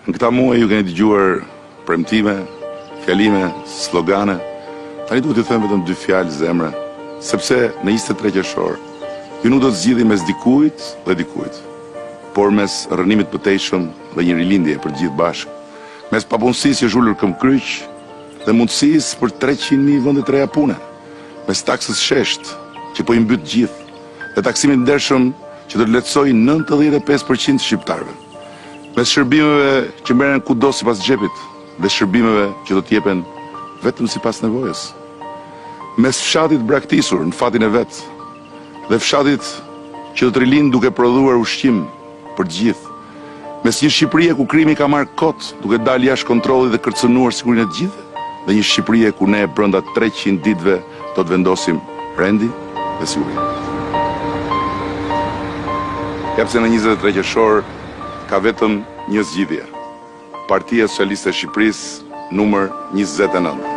Në këta muaj ju keni dëgjuar premtime, fjalime, slogane. Tani duhet t'ju them vetëm dy fjalë zemre, sepse në 23 qershor ju nuk do të zgjidhni mes dikujt dhe dikujt, por mes rrënimit të mëtejshëm dhe një rilindje për të gjithë bashkë, mes papunësisë që është ulur këmbëkryq dhe mundësisë për 300.000 vende të reja pune, mes taksës së sheshtë që po i mbyt të gjithë dhe taksimit të ndershëm që do të lehtësojë 95% të shqiptarëve. Mes shërbimeve që merren kudo sipas xhepit dhe shërbimeve që do të jepen vetëm sipas nevojës. Mes fshatit të braktisur në fatin e vet dhe fshatit që do të rilindë duke prodhuar ushqim për të gjithë. Mes një Shqipërie ku krimi ka marrë kot duke dalë jashtë kontrollit dhe kërcënuar sigurinë e të gjithëve dhe një Shqipërie ku ne brenda 300 ditëve do të vendosim rendin dhe sigurinë. Ja pse në 23 qershor ka vetëm një zgjidhje. Partia Socialiste e Shqipërisë numër 29.